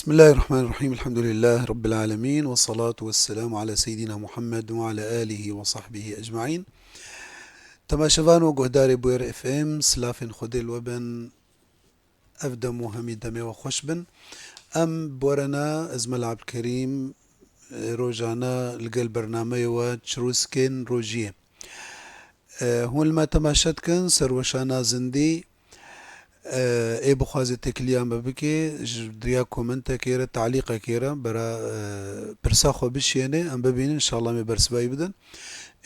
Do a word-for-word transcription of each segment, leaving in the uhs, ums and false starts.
Bismillahirrahmanirrahîm. Elhamdulîllahî Rabbil âlemîn. Ve salatu ve selamu ala seyyidina Muhammed ve ala âlihi ve sahbihi ecmaîn. Temaşevan û guhdarê Bûyer F M, silafên Xwedê li we bin. Ev dem û hemî demê we xweş bin. Em bi we re ne, ez Mela Ebdulkerîm, e, rojane li gel bernameyê we Çirûskên Rojiyê. E, hûn li me temaşe dikin, serweşana zindî. E, ê bixwaze têkiliya me bike, ji diriya komentekê re, talîqekê re, bera, e, pirsa xwe bişiyêne, em bibînin, inşallah em ê bersivayî bidin.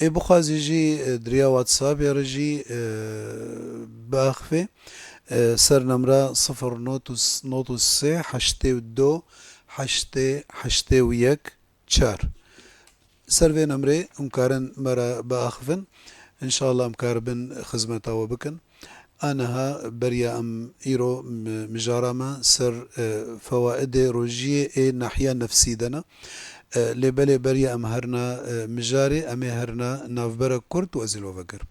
Ê bixwaze jî, e, diriya WhatsAppê re jî, e, biaxive. E, ser nemra sifir not û sê heştê û du heştê heştê û yek çar. Ser vê nemrê hûn karin me re biaxivin. Înşallah em karibin xizmeta we bikin. A niha beriya em îro mi-, mijara me ser, e, fewaidê rojiyê ê nahiya nefsî de ne. E, lê belê beriya em herine, e, mijarê, em ê herine navberek kurt û ez ê li we vegerim.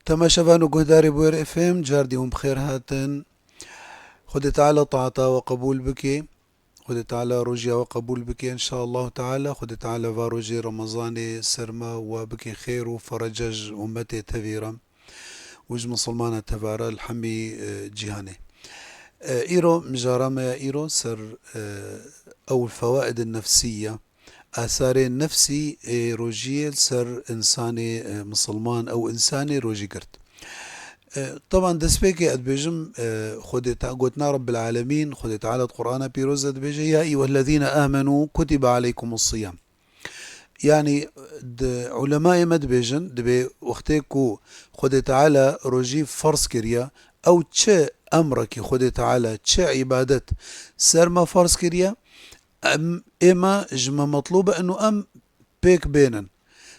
Temaşevan û guhdarê Bûyer F M, car dî hûn bi xêr hatin. Xwedê Teala taata we qebûl bike. Xwedê Teala rojiya we qebûl bike, înşaallahu Teala. Xwedê Teala va rojê Remezanê ser me wa bike xêr û ferece ji ummetê tevî re û ji misilmana tevare li hemî, e, cîhanê. E, îro, mijara me ya îro ser, e, ew fewaid nefsî ye. Asarê nefsî ê rojiyê li ser insanê, e, misilman, ew insanê rojî girt. E, teban destpêkê ez dibêjim, e, Xwedê Te-, gotina Rabbil Alemîn, Xwedê Teala di Qur'ana Pîroz de dibêje, "Ya eyyuhellezîne amenû kutibe aleykumus siyam." Yanî, di ulemayê me dibêjin, dibê wextê ku Xwedê Teala rojî ferz kiriye, ew çi emrekî Xwedê Teala, çi îbadet ser me ferz kiriye, em, ê me ji me metlûb e û em pêk bênin.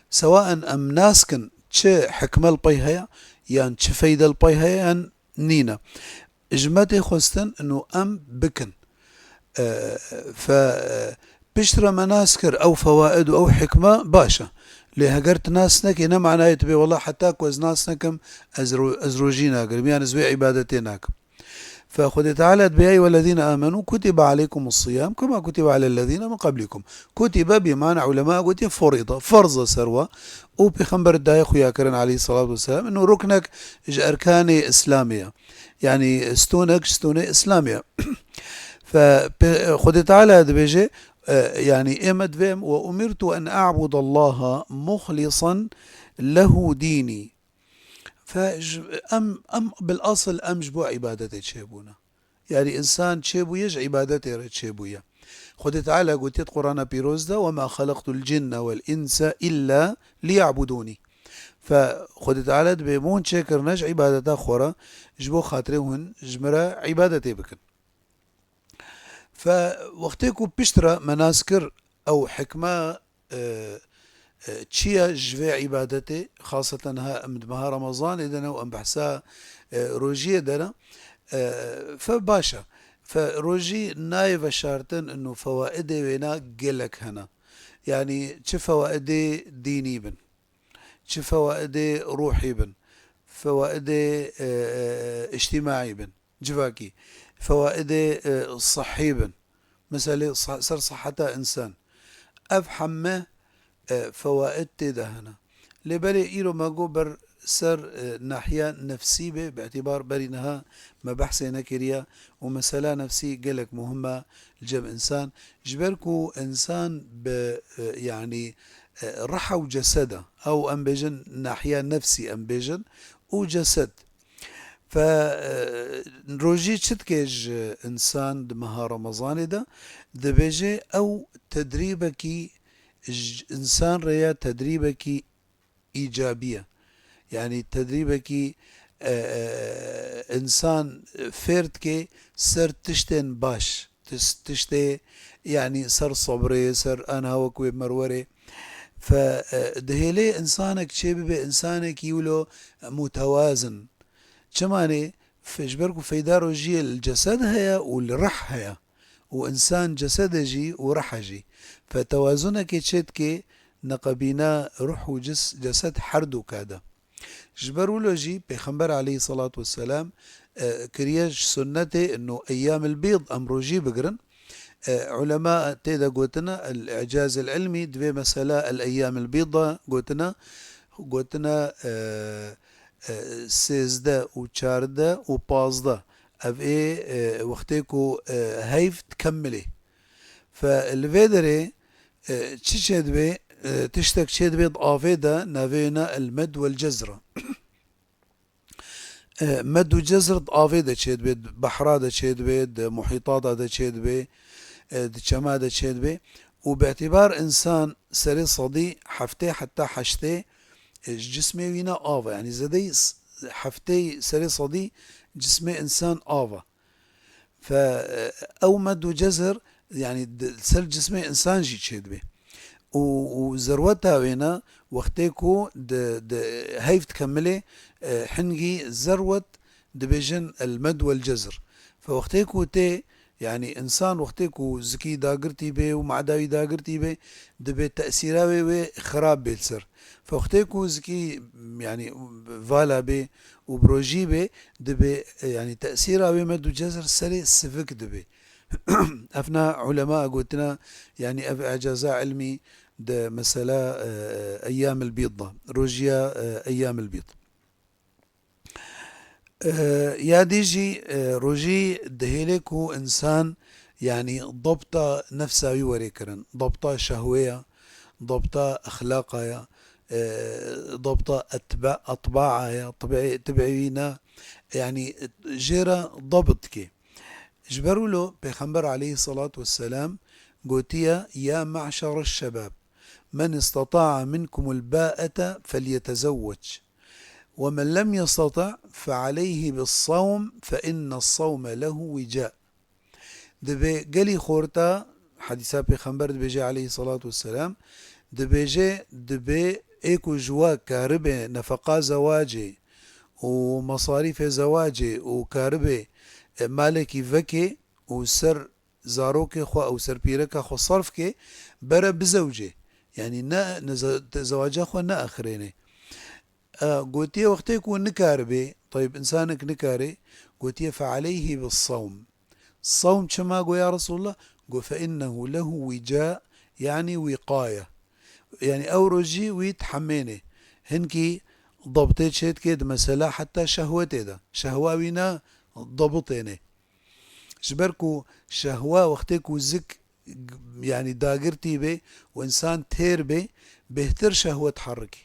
Sewaen em nas kin çi hikme li pey heye, yan çi feyde li pey heye, yan nîne. Ji me tê xwestin û em bikin. E, fe, e, piştre me nas kir ew fewaid û ew hikme baş e. Lê heger tu nas nekî, ne manayê tu bê, "Wela heta ku ez nas nekim, ez ro-, ez rojî nagirim, yan ez wê îbadetê nakim." Fe Xwedê Teala dibê, "Ya eyyuhellezîne amenû kutibe aleykumus siyam kema kutibe alellezîne min qablikum." Kutibe bi mana ulema gotiye furida, ferz e ser we. Û Pêxember daye xuyakirin aleyhissalatu vesselam, ino ruknek ji erkanê Îslamê ye. Yanî stûnek ji stûnê Îslamê ye. Fe pê-, Xwedê Teala dibêje, e, yanî ê me divê em, "Ve umirtu en a'budallaha muhlisan lehu dînî." Fe ji, em, em bil asıl em ji bo îbadetê çêbûne. Yanî însan çêbûye, ji îbadetê re çêbûye. Xwedê Teala gotiye di Qur'ana Pîroz de, "Ve ma xeleqtul cinne vel inse illa liya'budûnî." Fe Xwedê Teala dibê min çêkirine ji îbadeta xwe re, ji bo xatirê hûn ji min re îbadetê bikin. Fe wextê ku piştre me nas kir ew hikme, e, e, çi ye ji vê îbadetê, xaseten ha em di meha Remezanê de ne û em behsa, e, rojiyê de ne, e, fe baş e. Fe rojî nayê veşartin û fewaidê wêna gelek hene. Yanî çi fewaidê dînî bin, çi fewaidê ruhî bin, fewaidê, e, e, îctîmaî bin, civakî, fewaidê, e, sihî bin, meselê sa-, ser siheta însan. Ev heme, e, fewaid tê de hene. Lê belê îro me got ber ser, e, nahiya nefsî bê, bi îtîbar berî niha me behsê nekiriye û mesela nefsî gelek muhim e li cem însan. Ji ber ku însan bi, e, yanî, e, riha û cesed e. Ew em bêjin nahiya nefsî em bêjin û cesed. Fe, e, rojî çi dike ji însan di meha Remezanê de? Dibêje ew tedrîbekî ji însan re ye, tedrîbekî îcabî ye. Yanî tedrîbekî, e, e, însan fêr dike ser tiştên baş, tis-, tiştê, yanî ser sebrê, ser ana wek wê merwerê. Fe, e, dihêlê însanek çê bibe însanekî wilo mutewazin. Çima nê? Fe-, ji ber ku feyda rojiyê li cesed heye û li rih heye. Û însan cesed e jî û rih e jî. Fe tewazunekê çêdikê neqebîna ruh û cis-, cesed her du ka de. Ji ber wilo jî Pêxember aleyhisselatu vesselam, e, kiriye ji sunnetê ino eyyamil bîd em rojî bigirin. E, ulema tê de gotine, el-i'caz el-ilmî, di vê mesela el-eyyamil bîd de gotine, gotine, e, e, sêzdeh û çardeh û pazdeh. Ev ê, e, wextê ku, e, heyv dikemilê. Fe li vê derê, e, çi çêdibê? E, tiştek çêdibê di avê de, navê wê ne el-med wel-cezr e. E, med û cezr di avê de çêdibê, di behra de çêdibê, di muhîtata de çêdibê, e, di çema de çêdibê. Û bi îtîbar însan serê sedî heftê heta heştê, e, ji cismê wî ne av e. Yanî zêdeyî s-, heftê serê sedî cismê însan av e. Fe, e, ew med û cezr, yanî di, ser cismê însan jî çêdibê. Û, û zerweta wê ne, wextê ku di, di heyv dikemilê, e, hingî zerwet dibêjin el-med wel-cezr. Fe wextê ku tê, yanî însan wextê ku zikî dagirtî bê û mada wî dagirtî bê, dibê tesîra wê wê xirab bê li ser. Fe wextê ku zikî, yanî vala bê û bi rojî bê, dibê, e, yanî tesîra wê med û cezr serê sivik dibê. Ev na ulema gotine, yanî ev îcaza ilmî di mesela, e, eyyamil bîd de, rojiya, e, eyyamil bîd. E, ya dî jî, e, rojî dihêle ku însan, yanî dabta nefsa wî were kirin, dabta şehwê ya, dabta exlaqa ya, e, dabta etba-, etbaa ya, tibê-, tibê wî ne, yanî jê re dabt dike. Ji ber wilo Pêxember aleyhisselatu vesselam gotiye, "Ya me'şereş şebab, men istata'a minkumul ba'ete felyetezewwec. Ve men lem yestati' fe aleyhi bis-savm fe innes-savme lehu wica." Dibê gelî xorta, hedîsa Pêxember dibêje aleyhisselatu vesselam, dibêje, dibê ê ku ji we karibe nefeqa zewacê û mesarîfê zewacê û karibe, e, malekî vekê û ser zarokê xwe ew ser pîreka xwe serf ke, bere bizewcê. Yanî ne, ne ze-, te-, zewaca xwe neaxirêne. E, gotiye wextê ku nikaribê, tayib, însanek nikarê, gotiye, "Fe aleyhi bis-savm." Savm çima go ya Resulullah? Go, "Fe innehu lehu wica, yanî wîqaya." Yanî ew rojî wî dihemêne. Hinkî dabtê çêdike di mesela heta şehwetê de. Şehwa wî ne dabitêne. Ji ber ku şehwa wextê ku zik, yanî dagirtî bê û însan têr bê, bêhtir şehwet herikî.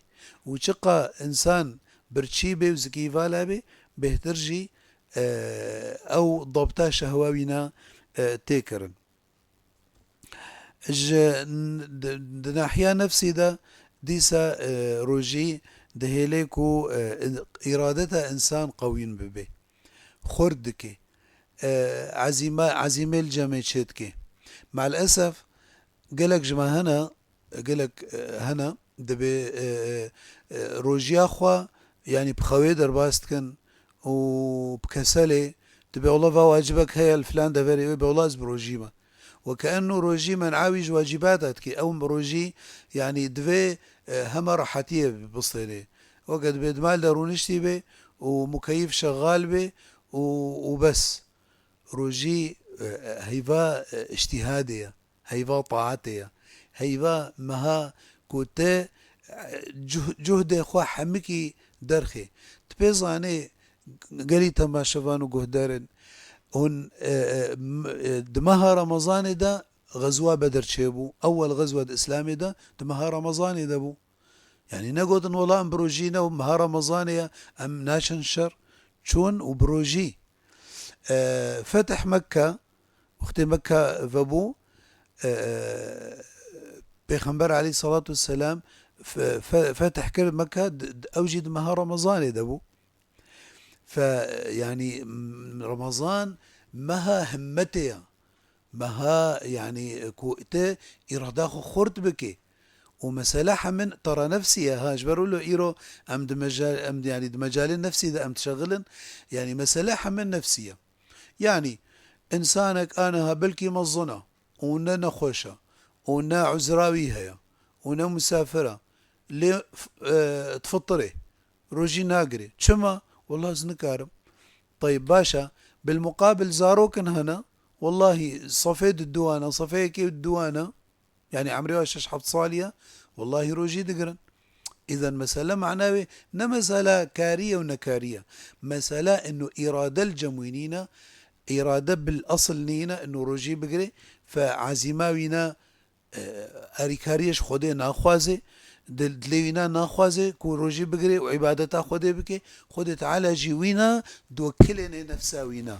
Û çiqa însan birçî bê û zikî vala bê, bêhtir jî, e, ew dabta şehwa wîna, e, tê kirin. Ji n-, di, di nahiya nefsî de dîsa, e, rojî dihêlê ku, e, îradeta însan qewîn bibe. Xurt dike. E, ezîma-, ezîmê li cemê çêdike. Me'l esef, gelek ji me hene, gelek, e, hene, dibê, e, e, e, rojiya xwe, yanî bi xewê derbas dikin û bi keselê, dibê wela va wacibek heye li filan deverê wê, be wela ez bi rojî me. Weke enû rojî men'a wî ji wacibata dike. Ew rojî, yanî divê, e, hema rehetiyê bistênê. Weke dibê di mal de rûniştî bê û mukeyîf şexal bê û, û bes. Rojî, e, e, heyva, e, îctîhadê ye. Heyva taetê ye. Heyva meha ku te, e, cuh-, cuhdê xwe hemikî derxê. Tu pê zanê gelî temaşevan û guhdarên hûn, e, e, m-, e, di meha Remezanê de xezwa Bedir çêbû. Ewel xezwa di Îslamê de di meha Remezanê de bû. Yanî negotin wela em bi rojî ne û meha Remezanê ye, em naçin şer. Çûn û bi rojî. E, Fetih Mekke, wextê Mekke vebû, e, Pêxember aleyhisselatu vesselam fe-, fe-, fetih kir Mekke, d-, d-, ew jî di meha Remezanê de bû. Fe, yanî, m-, Remezan meha himmetê ye. Meha, yanî, ku te îrada xwe xurt bike. Û mesele hemin tara nefsî ye, ha, ji ber wilo îro em di meca-, em, yanî, di mecalê nefsî de em dişexilin, yanî, mesele hemin nefsî ye. Yanî, însanek aniha belkî mezin e û ne nexweş e û ne uzra wî heye û ne musafir e, lê f-, e, difitirê, rojî nagirê. Çima? Wela ez nikarim. Teyb, baş e. Bilmuqabil zarokin hene, wellahî sefê diduwane, sefê yekê diduwane, yanî emrê wa şeş heft salî ye, wellahî rojî digirin. Îzen mesele mana wê ne mesela karî ye û nekarî ye. Mesela ino îrade li cem wî nîne, îrade bil esil nîne ino rojî bigirê, fe ezîma wî ne, e, erîkariyê ji Xwedê naxwaze, dil-, dilê wî ne naxwaze ku rojî bigirê û îbadeta Xwedê bike, Xwedê Teala jî wî ne diwekilênê nefsa wî ne.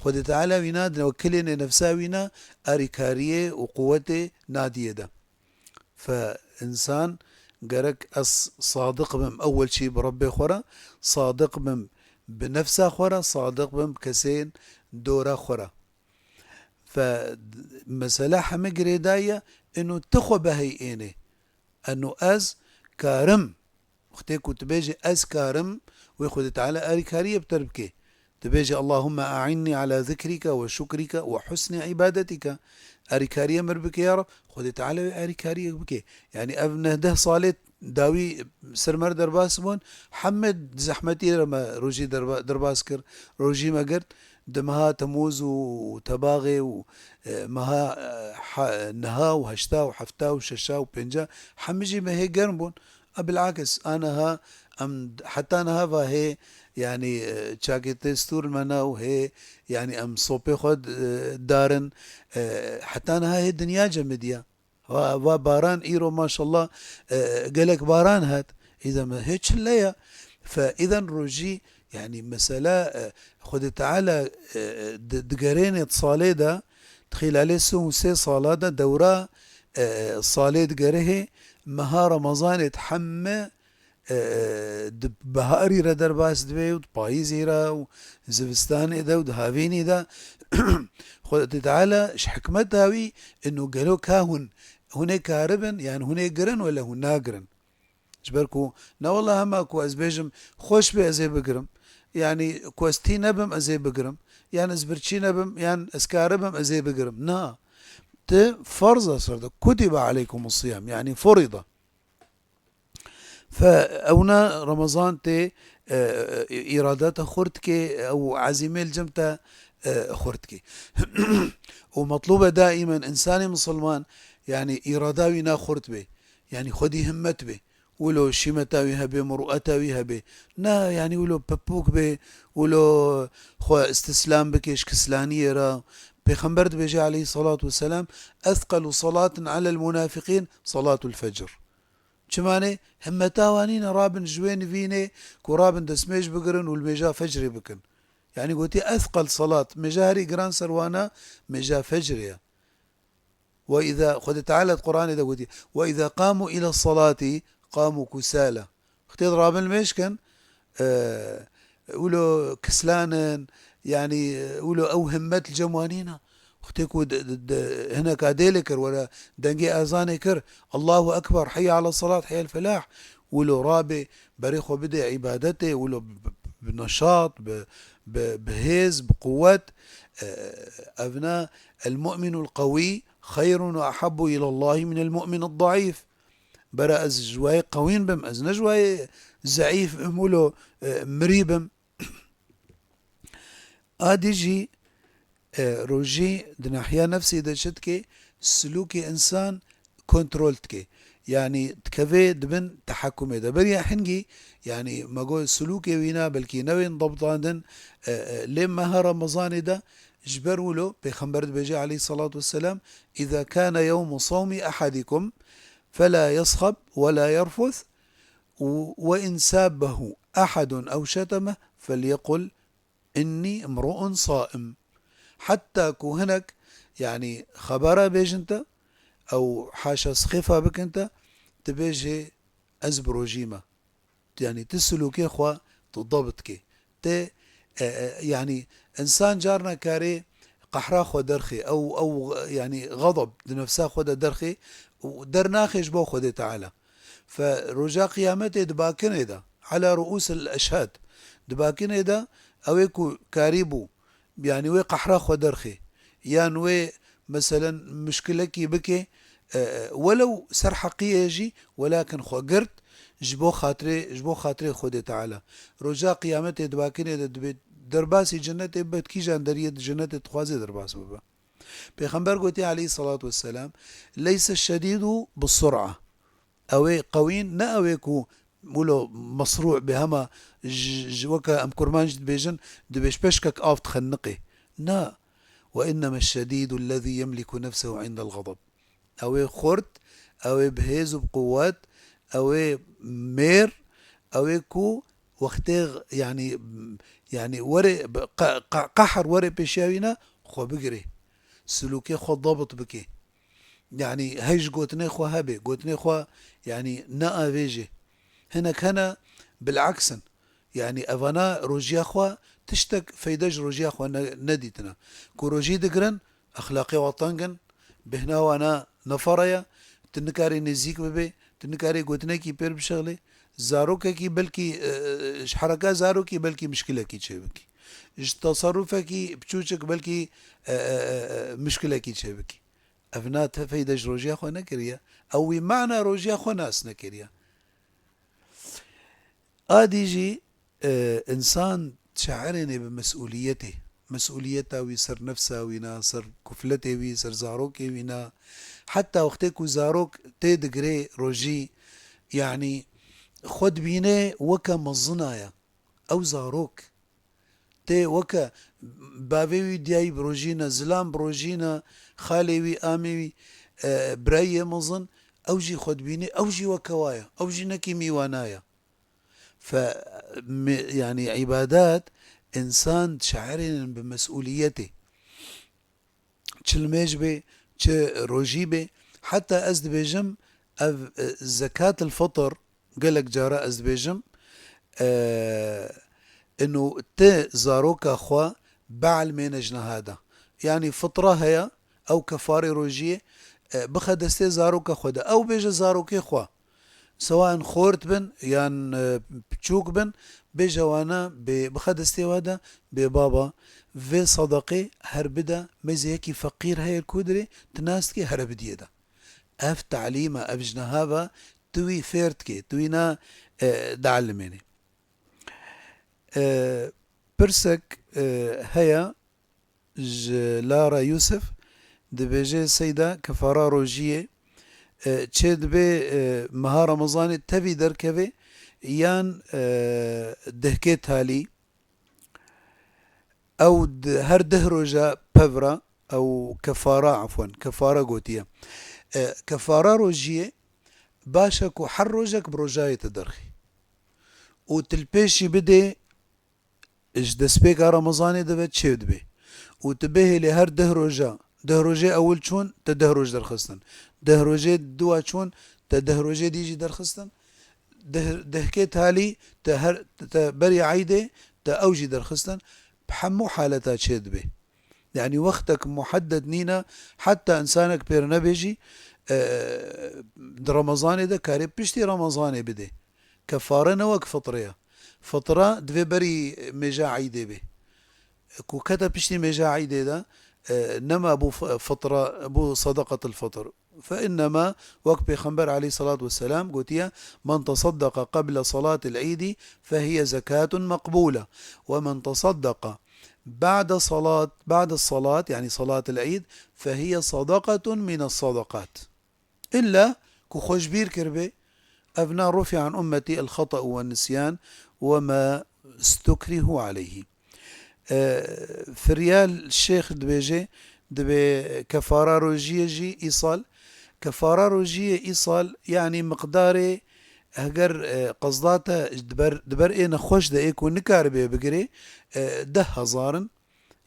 Xwedê Teala wî ne diwekilênê nefsa wî ne, erîkariyê û quwetê nadiyê de. Fe însan gerek ez sadiq bim ewel çî bi Rebbê xwe re, sadiq bim bi nefsa xwe re, sadiq bim bi kesên dora xwe re. Fe mesele heme girêdayî ye, ino tu xwe beheyênê. Eno ez karim. Wextê ku tu bêjî ez karim, wê Xwedê Teala erîkariyê bi te bike. Tu bêjî, "Allahümme a'inni ala zikrike ve şukrike ve husni ibadetika." Erîkariyê mir bike ya Rab, Xwedê Teala wê erîkariyê bike. Yanî ev neh deh salê dawî ser me re derbas bûn, hemî di zehmetî re me rojî derba-, derbas kir, rojî me girt, di meha Temûz û Tebaxê û, e, meha, e, ha-, niha û heşta û hefta û şeşa û pênca, hemî jî me hê germ bûn. A bilakis, a niha em heta niha va hê, yanî, e, çakê tê stûr me ne û hê, yanî em sopê xwe, e, darin, e, heta niha hê dinya cemidiya. Va, va baran îro maşallah, e, gelek baran hat. Îza me hê çile ye. Fe îzen rojî, yanî mesela, e, Xwedê Teala, e, di-, digerênê di salê de, di xîlalê sê û sê sala de dewra, e, salê digerihê, meha Remezanê di hemme e, di biharî re derbas dibe û di payîzê re û zivistanê de û di havînî de Xwedê Teala ji hikmeta wî ino gelo ka hûn, hûn ê karibin, yan hûn ê girin wele hûn nagirin. Ji ber ku ne wela hema ku ez bêjim xweş be ez ê bigirim, yanî ku ez tî nebim ez ê bigirim, yan ez birçî nebim, yan ez karibim ez ê bigirim. Na, ti ferz e ser de. Kutibe aleykumus siyam, yanî furida. Fe ewna Remezan tê, e, îrada te xurt dike, ew ezîmê li cem te, e, xurt dike. Û metlûb e daîmen însanê misilman, yanî îrada wî ne xurt bê, yanî xwedî himmet bê. Wilo şîmeta wî hebe, murueta wî hebe. Ne, yanî wilo pepûk bê, wilo xwe îstîslam bike ji kislaniyê re. Pêxember dibêje aleyhissalatu vesselam, "Ethqelu salatin alel munafiqîn salatul fecr." Çimanê himmeta wan nîne rabin ji wê nivînê ku rabin destmêj bigirin û li mêja fecrê bikin. Yanî gotî ethqel salat, mêja herî giran ser wana mêja fecrê ye. Ve îza, Xwedê Teala di Quranê de gotî, "Ve îza qamu île salati qamu kusala." Wextê rabin mêj kin, e, wilo kislan in, yanî, e, wilo ew himmet li cem wan nîne. Wextê ku di, di, di, hineka dêlê kir, were dengê ezanê kir, "Allahu Ekber, heyye ala salat, heyye al felah." Wilo rabê, berê xwe bidê îbadetê, wilo bi, bi, bi neşat, bi, bi, bi hêz, bi quwet. E, evna, "El mu'minul qawî xeyrun ve ahabbu ilallahi minel mu'minid daîf." Bera ez ji wayê qewîn bim, ez ne ji wayê zeîf bim, wilo, e, mirî bim. A dî jî, e, rojî di nahiya nefsê de çi dike? Silûkê însan kontrol dike. Yanî dikeve di bin tehekumê de. Beriya hingî, yanî me got silûkê wî ne, belkî newên debtandin, e, e, lê meha Remezanê de ji ber wilo Pêxember dibêje aleyhissalatu vesselam, "Îza kâne yewmu sawmi ehadikum, felâ yesxeb welâ yerfus, ve in sâbbehu ehadun ew şetemeh, felyekul innî imru'un saim." Heta ku hinek, yanî xebera bêjin te, ew haşa sixêfa bikin te, tu bêjê, "Ez bi rojî me." Yanî tu silûkê xwe tu debt kê. Tu, e, e, yanî însan carna karê qehra xwe derxê, ew, ew, yanî xedeb di nefsa xwe de derxê û dernaxê ji bo Xwedê Teala. Fe roja qiyametê di bakinê de, ala ru'usil eşhad, di bakinê de ew ê ku karî bû, yanî wê qehra xwe derxê, yan wê meselen muşkilekî bike, e, e, welew ser heqiyê jî, welakin xwe girt ji bo xatirê, ji bo xatirê Xwedê Teala. Roja Qiyametê di bakinê de dibê derbasî cennetê be, kîjan deriyê di cennetê dixwaze derbas bibe. Pêxember gotiye aleyhissalatu vesselam, "Leyse şedîdu bi sur'a." Ew ê qewîn ne ew ê ku wilo mesrû be, hema ji, ji weke em kurmanc dibêjin, dibê ji peşkek av dixeniqê. Na. "Ve inneme şedîdu lezî yemliku nefsehu indel xedeb." Ew ê xurt, ew ê bi hêz û bi quwet, ew ê mêr, ew ê ku wextê, yanî, yanî were, qe-, qe-, qehr were pêşiya wî ne, xwe bigirê. Silûkê xwe dabit bike. Yanî hey ji gotinê xwe hebe, gotinê xwe, yanî neavêje. Hinek hene bilaks in. Yanî evana rojiya xwe tiştek feyde ji rojiya xwe ne-, nedîtine. Ku rojî digirin, exlaqê wan teng in, bêhna wan nefere ye, tu nikarî nêzîk bibê, tu nikarî gotinekî pêr bişexlê. Zarokekî belkî, e, e, ji hereka zarokî belkî mişkilekî çêbikî. Ji teserrufekî biçûçik belkî, e, e, e, e, mişkilekî çêbikî. Ev na te feyde ji rojiya xwe nekiriye. Ew wî mana rojiya xwe nas nekiriye. Adî jî, e, însan şairênê bi mesûliyetê. Mesûliyeta wî ser nefsa wî na, ser kufletê wî, ser zarokê wî na. Heta wextê ku zarok tê digirê rojî, yanî xwe dibîne weke mezina ye. Ew zarok tê weke bavê wî diyayî bi rojî ne, zilam bi rojî ne, xalê wî, amê wî, e, birayê mezin, ew jî xwe dibînî, ew jî weke wa ye, ew jî nekî mîwana ye. Fe, me-, yanî îbadet însan şairênin bi mesûliyetê. Çi limêj bê, çi rojî bê, heta ez dibêjim, ev, e, zekatil fitr, gelek cara ez dibêjim, e, ino ti zaroka xwe bielmêne ji niha de. Yanî fitra heye, ew kefarê rojiyê, e, bixe destê zaroka xwe de. Ew bêje zarokê xwe. Sewaen xort bin yan, e, piçûk bin, bêje wana bê, bixe destê we de, bê baba, vê sedeqê her bide, mêzê yekî feqîr heye ku dirê, tu nas dikî here bidiyê de. Ev talîm e, ev ji niha ve tu wî fêr dikê, tu wî na, e, dielmênê. E, pirsek, e, heye, ji Lara Yusuf dibêje, Seyda, kefara rojiyê, e, çê dibe, e, meha Remezanê tevî derkeve yan, e, dehkê talî? Ew di-, her deh roja pevra ew kefara, efwen, kefara gotiye. E, kefara rojiyê baş e ku her rojek bi rojayê te derxî. Û tu li pêşî bidê, ji destpêka Remezanê dibe çêdibe. Û tu bihêlê her deh roja, deh rojê ewil çûn, te deh roj derxistin. Deh rojê dua çûn, te deh rojê dî jî derxistin. Deh, dehkê talî, te her, te berî eydê, te ew jî derxistin. Bi hemû haleta çêdibe. Yanî wextek muhedded nîne, heta însanek pêr nebêjî, e, di Remezanê de karê piştî Remezanê bidê. Kefare ne wek fitre ye. Fitra divê berî mêja eydê bê. Ku kete piştî mêja eydê de, e, nema bû f-, fitra, bû sadaqatul fitr. Fe innema, wek Pêxember aleyhissalatu vesselam gotiye, "Men tesaddaqa qebla salatil eydî fehiye zekatun meqbûle. Ve men tesaddaqa ba'de salat, ba'de salat, yanî salatil eyd, fehiye sadaqatun mine sadaqat." Îlla ku xwe ji bîr kiribê, ev na, "Rufi'a an ummetî el-xeta'u wen-nisyan ve ma stukrihu aleyhî." E, Firyal Şêx dibêje, dibê kefara rojiyê jî îsal. Kefara rojiyê îsal, yanî miqdarê, heger, e, qezda te di ber, di ber ê nexweş de ê ku nikaribê bigirê, e, deh hezar in.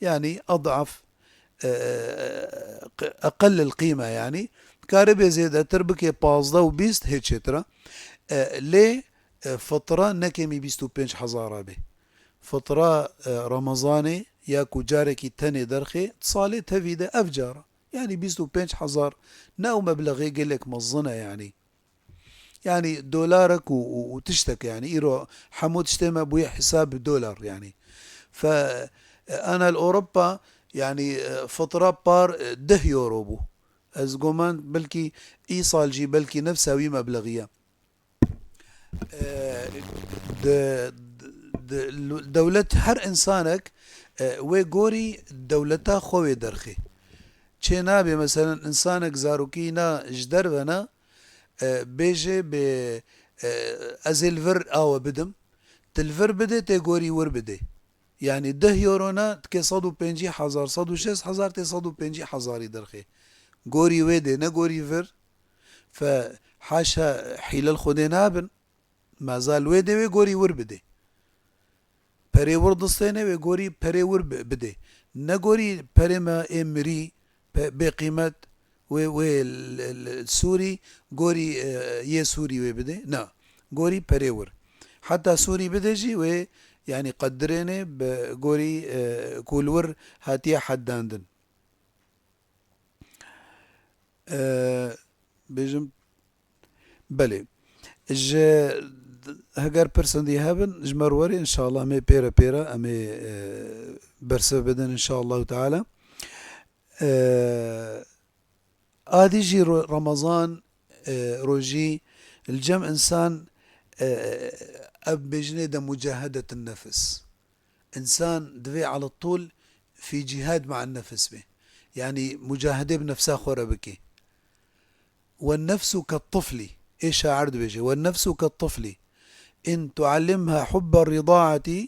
Yanî adaf, e, e, eqellil qîme yanî. Karibê zêdetir bike, pazdeh û bîst hê çêtir e. E, lê, e, fitra ne kêmî bîst û pênc hezar a bê. Fitra, e, Remezanê ya ku carekî tenê derxê, di salê tevî de ev cara. Yanî bîst û pênc hezar, ne ew meblexê gelek mezin e yanî. Yanî dolarek û, û, û tiştek, yanî îro hemû tiştê me bûye hesab bi dolar yanî. Fe, e, ana li Ewropa, yanî, e, fitra par, e, deh euro bû. Ez goman belkî îsal jî belkî nefsa wî meblexî ye. E, de, de, dewlet her însanek, e, wê gorî dewleta xwe wê derxê. Çê nabe, meselen, însanek zarokî na ji derve ne, e, bêje bê, e, ez ê li vir awe bidim. Tu li vir bidê, tê gorî wir bidê. Yanî deh euro ne, dikê sed û pêncî hezar, sed û şêst hezar tê sed û pêncî hezarî derxê. Gorî wê dê, ne gorî vir. Fe haşa hîle li Xwedê nabin. Mezal wê dê wê gorî wir bidê. Perê wir distêne wê gorî perê wir bi-, bidê. Ne gorî perê me ê mirî, pe-, bê qîmet wê, wê l-, l-, Sûrî, gorî, e, yê Sûrî wê bidê. Na. Gorî perê wir. Heta Sûrî bidê jî wê, yanî qedirêne bi gorî, e, ku li wir hatiye heddandin. E, bêjim, belê. Ji, heger pirsên dî hebin, ji me re werê, înşallah em ê pêre pêre, em ê, e, bersiv bidin, înşallahu teala. E, adî jî ro-, Remezan, e, rojî, li cem însan, e, ev bêjinê de mucahedetin nefis. Însan divê ala tûl fî cihad me'an nefs be. Yanî mucahedê bi nefsa xwe re bike. "Ve nefsu ket tiflî." Ê şair dibêje, "Ve nefsu ket tiflî. In tuallimha hubbe ridaati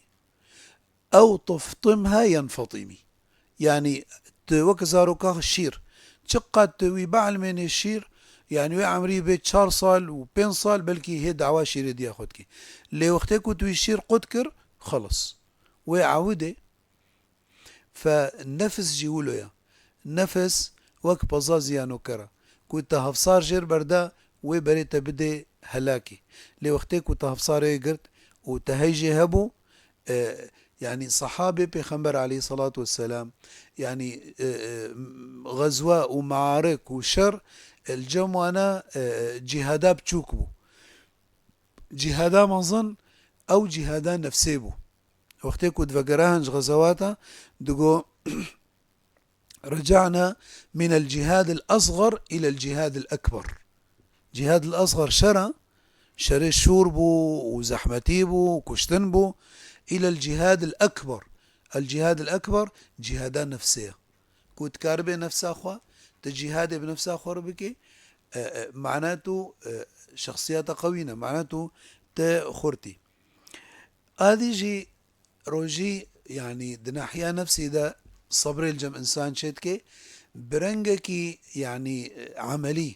ew tuftimha yenfatimi." Yanî tu wek zaroka şîr. Çiqat tu wî bielmênê şîr, yanî wê emrî bê çar sal û pênc sal, belkî hê dawa şîrê diya xwe dikî. Lê wextê ku tu wî şîr qut kir, xelas. Wê ewidê. Fe nefis jî wilo ye. Nefis wek peza ziyanoker e. Ku te hevsar jêr berda, wê berê te bidê helakî. Lê wextê ku te hevsarê girt û te hey jê hebû, e, yanî sahabê Pêxember aleyhissalatu vesselam, yanî, e, e, xezwe û mearik û şer, e, li cem wana, e, e, cîhada biçûk bû. Cîhada mezin ew cîhada nefsê bû. Wextê ku divegere hin ji xezewata, digo, "Reca'na minel cihadil asgar ilel cihadil ekber." Cihadil asgar şer e, şerê şûr bû û zehmetî bû û kuştin bû, ilel cihadil ekber. El cihadil ekber, cihada nefsê ye. Ku dikaribê nefsa xwe, tu cihadê bi nefsa xwe re bikê, e, e, mana tu, e, şexsiyeta qewî ne, mana tu te xurt î. Adî jî rojî, yanî di nahiya nefsî de sebrê li cem însan çêdike, bi rengekî, yanî, emelî,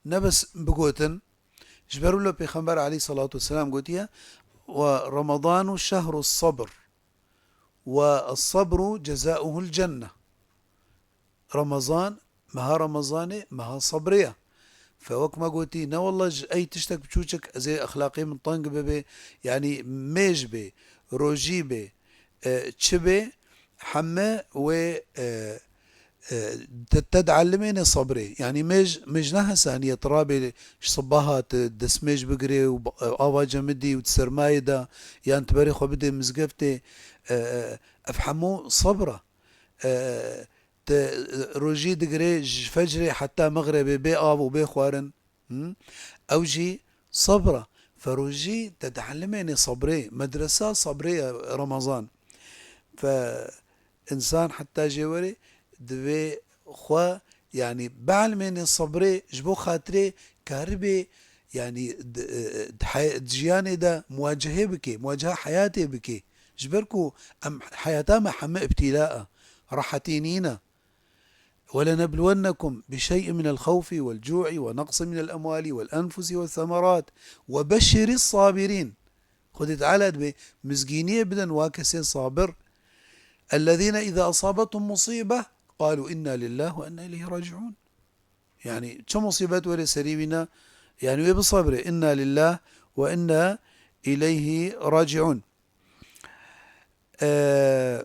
ne bes bigotin, ji ber wilo Pêxember aleyhissalatu vesselam gotiye, "Ve Remedanu şehru sabr, ve sabru cezauhul cenne." Remezan, meha Remezanê, meha sebrê ye. Fe wek me gotî, ne wallah ji ey tiştek biçûçik ez ê exlaqê min teng bibe, yanî mêj bê, rojî bê, e, çi bê, heme wê, e, e, te, te diellimêne sebrê. Yanî mêj, mêj ne hesanî ye, tu rabê ji sibaha tu destmêj bigirê û ba-, ava cemidî û di sermayê de, yan tu berê xwe bidê mizgeftê, e, e, ev hemû sebr e. E, te, e, rojî digirê ji fecrê heta mexrebê bê av û bê xwarin. Hı? Ew jî sebr e. Fe rojî te diellimêne sebrê. Medresa sebrê ye Remezan. Fe însan heta jê werê divê xwe, yanî bielmêne sebrê ji bo xatirê karibê, yanî di, di he-, di jiyanê de muwacehê bikê, muwaceha heyatê bikê. Ji ber ku em heyata me heme îbtîla e, rehetî nîne. "ولنبلونكم بشيء من الخوف والجوع ونقص من الأموال والأنفس والثمرات وبشر الصابرين." Xwedê Teala dibê mizgîniyê bidin wa kesê sabir. "الذين إذا أصابتهم مصيبة قالوا إنا لله وإنا إليه راجعون." Yanî çi musîbet were serî wî ne, yanî wê bisebrê. "إنا لله وإنا إليه راجعون." Ee,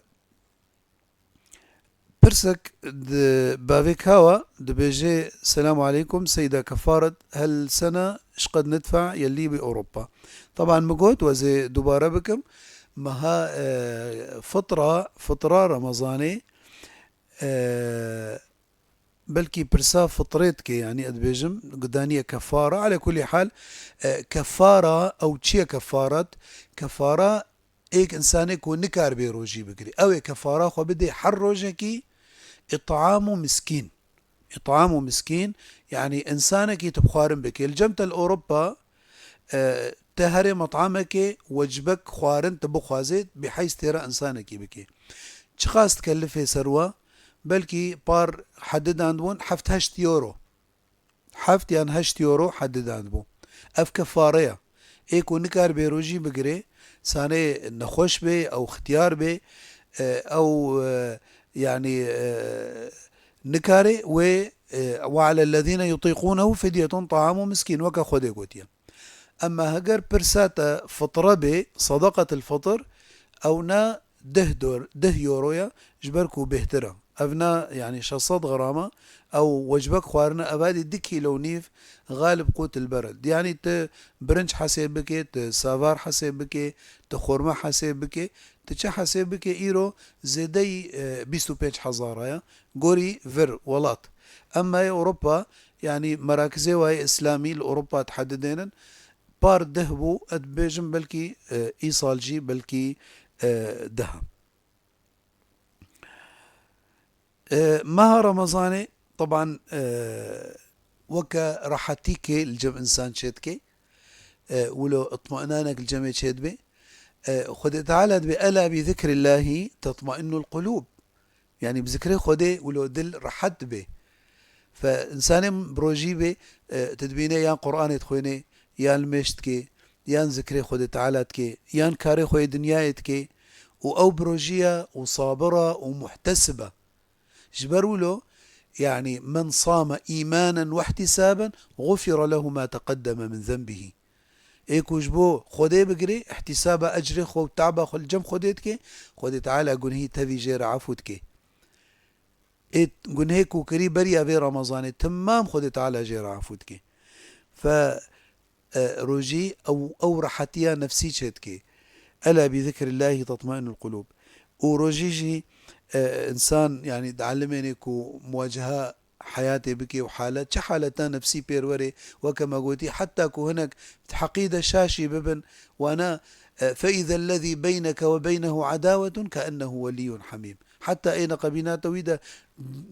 Pirsek di bavê kawa dibêje, "Selamu aleykum, Seyda Kefaret, hel sene şqed nedfa yellî bi Ewropa." Taban min got, wezê dubare bikim, meha, e, fitra, fitra Remezanê, e, Belkî pirsa fitrê dike, yanî ez dibêjim, gudaniye kefara. Ala kulî hal, e, kefara ew çi ye kefaret? Kefara êk insanê ku nikar bê rojî bigirê. Ew ê kefara xwe bidê her rojekî ît'amu miskîn. Ît'amu miskîn, yanî insanekî tu bi xwarin bikê. Li cem te li Ewropa, e, te herê met'amekê wecbek xwarin tu bixwazê, biheyz têra insanekî bikê. Çiqas dikelifê ser we? Belkî par hedi dandibûn heft heşt euro. Heft yan heşt euro hedi dandibû. Ev kefare ye. Ê ku nikar bê rojî bigirê, sanê nexweş bê, ew xitiyar bê, e, ew, e, yanî, e, nikarê wê, e, "Ve alellezîne yutîqûnehu fidyetun taamu miskîn", weke Xwedê gotiye. Emma heger pirsa te fitre bê, sadaqetil fitr, ew ne deh dor-, deh euro ye, ji ber ku bêhtir e. Ev ne, yanî şeş sed gram e, ew wecbek xwarine, ev hadî du kîlo û nîv xalib qût li ber e. Yanî tu birinc hesêb bike, tu savar hesêb bike, tu xurme hesêb bike, tu çi hesêb bike, îro zêdeyî, e, bîst û pênc hezar e, gorî vir welat. Emma yê Ewropa, yanî merakizê wayê îslamî li Ewropa dihedidênin, par deh bû, ez dibêjim belkî, e, îsal jî belkî, e, deh e. E, meha Remezanê, teban, e, weke rehetîkê li cem însan çêdike, e, wilo itminanek li cemê çêdibe. E, Xwedê Teala dibe, "Ela bi zikrillahî tetmainnul qulûb." Yanî bi zikrê Xwedê wilo dil rehet dibe. Fe însanê bi rojî bê, e, tu dibîne yan Qur'anê dixwêne, yan limêj dike, yan zikrê Xwedê Teala dike, yan karê xwe yê dinyayê dike û ew bi rojî ye û sabir e û muhtesib e. Ji ber wilo, yanî, "Men same îmanen wehtisaben, gufire lehu ma teqeddeme min zenbihî." Ê ku ji bo Xwedê bigirê, îhtîsaba ecrê xwe û taba xwe li cem Xwedê dike, Xwedê Teala gunehî tevî jê re efû dike. Ê gunehê ku kirî beriya vê Remezanê, temam Xwedê Teala jê re efû dike. Fe, e, rojî ew, ew rehetiya nefsî çêdike. "Ela bi zikrillahî tatmainnul qulûb." Û rojî jî, e, însan, yanî, dielimêne ku muwaceha heyatê bike û halet, çi haleta nefsî pêr were, weke me gotî, heta ku hinek heqî de şaşî bibin, wana, e, "Fe îzellezî beyneke ve beynehu edawetun keennehu weliyyun hamîm." Heta ê neqebînate wî de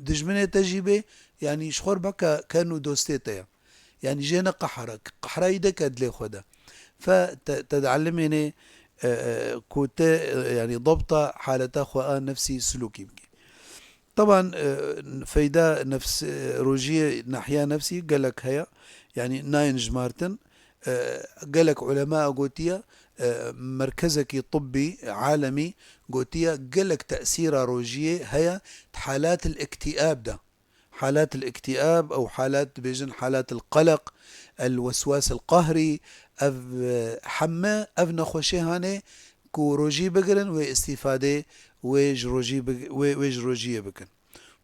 dijminê te jî bê, yanî ji xwe re beke ken û dostê te ye. Yanî jê ne qehre, qehra wî de ke dilê xwe de. Fe te, te dielimêne, e, e, ku te, e, yanî dabta haleta xwe a nefsî silûkî bike. Teban, e, feyda nefs, e, rojiyê nahiya nefsî gelek heye. Yanî nayên jimartin. E, gelek ulema gotiye, e, merkezekî tibbî, alemî gotiye, gelek tesîra rojiyê heye di halatil îktîab de. Halatil îktîab ew halat dibêjin halatil qeleq, el weswasil qahrî, ev, e, heme ev nexweşê hane ku rojî bigirin, wê îstîfadê wê ji rojî bi-, wê, wê ji rojiyê bikin.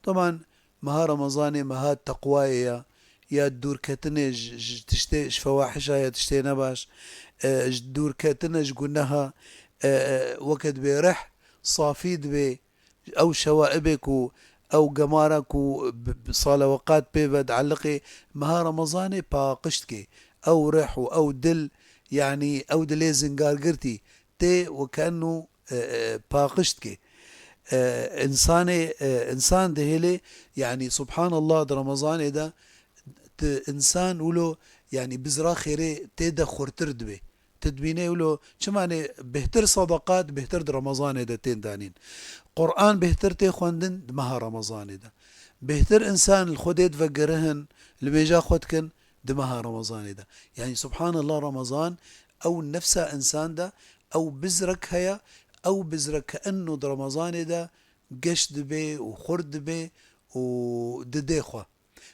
Teban meha Remezanê meha teqwayê ye, ya dûrketinê ji, ji tiştê, ji fewahişa ya tiştê nebaş, e, ji dûrketine ji guneha, e, e, weke dibê reh safî dibê, ew şewaibê ku ew gemara ku bi, bi saleweqat pê ve dieliqê meha Remezanê paqij dike. Ew rih û ew dil, yanî ew dilê zingargirtî tê wekenu, e, e, paqij dike. E, însanê, e, însan dihêlê, yanî subhanallah di Remezanê de tu însan wilo, yanî bizra xêrê tê de xurtir dibe. Tu dibînê wilo çimanê bêhtir sadaqat, bêhtir di Remezanê de tên danîn. Qur'an bêhtir tê xwendin di meha Remezanê de. Bêhtir însan li Xwedê divegirihin, limêja xwe dikin di meha Remezanê de. Yanî subhanallah Remezan, ew nefsa însan de, ew bizrek heye, ew bizrek ke enno di Remezanê de geş dibe û xurt dibe û didê xwe.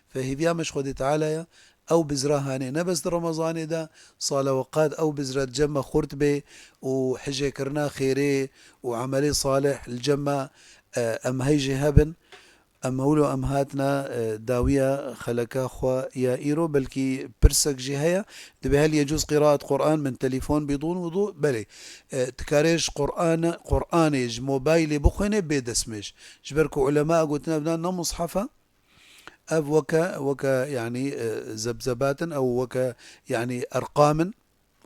Fe hêviya me ji Xwedê Teala ye, ew bizra hanê ne bes di Remezanê de, saleweqat ew bizra di cem me xurt bê û hijêkirina xêrê û emelê salih li cem me, e, em hey jê hebin. Em hewlo em hatine, e, dawiya xeleka xwe ya îro, belkî pirsek jî heye. Dibê hel yecûz qîraet Qur'an min telîfon bidûn wudû? Belê. E, dikarê ji Qur'an-, Qur'anê ji mobaylê bixwêne bê destmêj. Ji ber ku ulema gotine evna ne mushef e, Ev weke, weke, yanî, e, zebzebat in, ew weke, yanî, erqam in,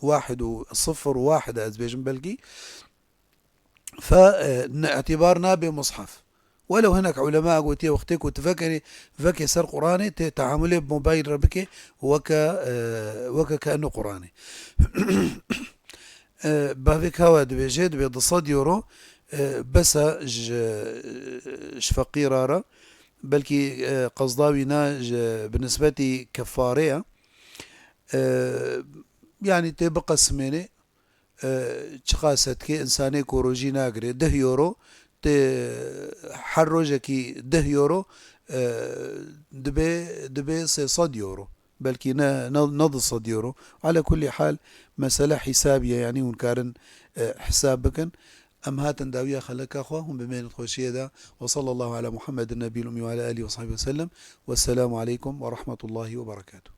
wahid û sifir û wahid ez dibêjim belkî. Fe, e, ne, îtîbar nabe mushaf. Welew hinek ulema gotiye wextê ku tu vekenî, vekê ser Quranê, tê teamulê bi mobayl re bike, weke, e, weke ke eno Quranê. E, bavê kawa dibêje, dibê du sed euro, e, bes e ji, ji feqîra re. Belkî, e, qezda wî na ji, bi nisbetî kefare ye. E, yanî tê biqesimênê, e, çiqas e dikê, însanê ku rojî nagirê, deh euro, tê her rojekî deh euro, e, dibê, dibê sê sed euro. Belkî ne, ne, ne du sed euro. Ala kulli hal, mesele hîsabî ye, yanî hûn karin, e, hîsab bikin. Em hatin dawiya xeleka xwe, hûn bimênin xweşiyê de. Ve sallallahu ala Muhammedin nebiyil ummi ve ala alihi ve sahbihi ve sellem. Vesselamu aleykum ve rahmetullahi ve berekatuhu.